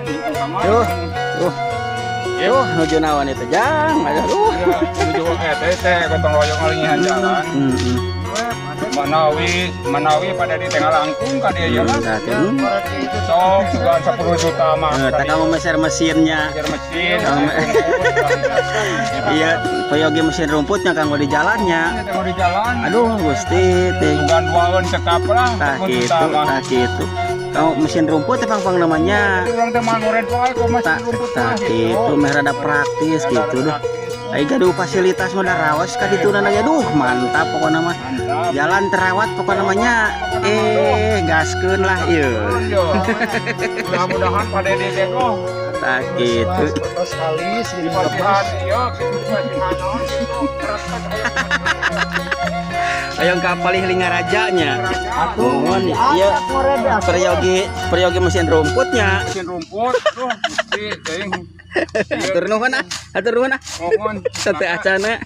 Duh, duh. Duh, nuju naon itu, Jang? Aduh. Ya, nuju teh teh gotong royong ngalingihan jalan. Manawi manawi pada di tengah langkung ka dieu ya lah. Nah, teh. Sok sugan 10 juta mah. Eh, tak kamu meser mesinnya. Meser mesin. Iya, peryogi mesin rumputnya kanggo di jalannya. Tengah di jalan. Aduh, Gusti teh. Sugan duaeun cekap lah. Tah 10 gitu, juta mah. Tah gitu. Kamu mesin rumput teh pang-pang namanya. Urang teh mah ngored wae kok mesin Tak rumput tah mah. Gitu, meh rada praktis gitu duh. Ai gaduh fasilitas mah da rawas ka dituna lagi. Aduh, mantap pokoknya mah. Mantap. Jalan terawat pokoknya namanya. Eh, gaskeun lah ieu. Yo. Mudah-mudahan pada di teh oh. Tah gitu. Sekali sih. Dipasihan ieu kitu dipasihan naon kitu. Hayang ka palih Lingarajanya. Mohon iya peryogi peryogi mesin rumputnya. Mesin rumput tuh mesti teuing. Hatur nuhun ah, hatur nuhun ah. Mohon. Sate acana.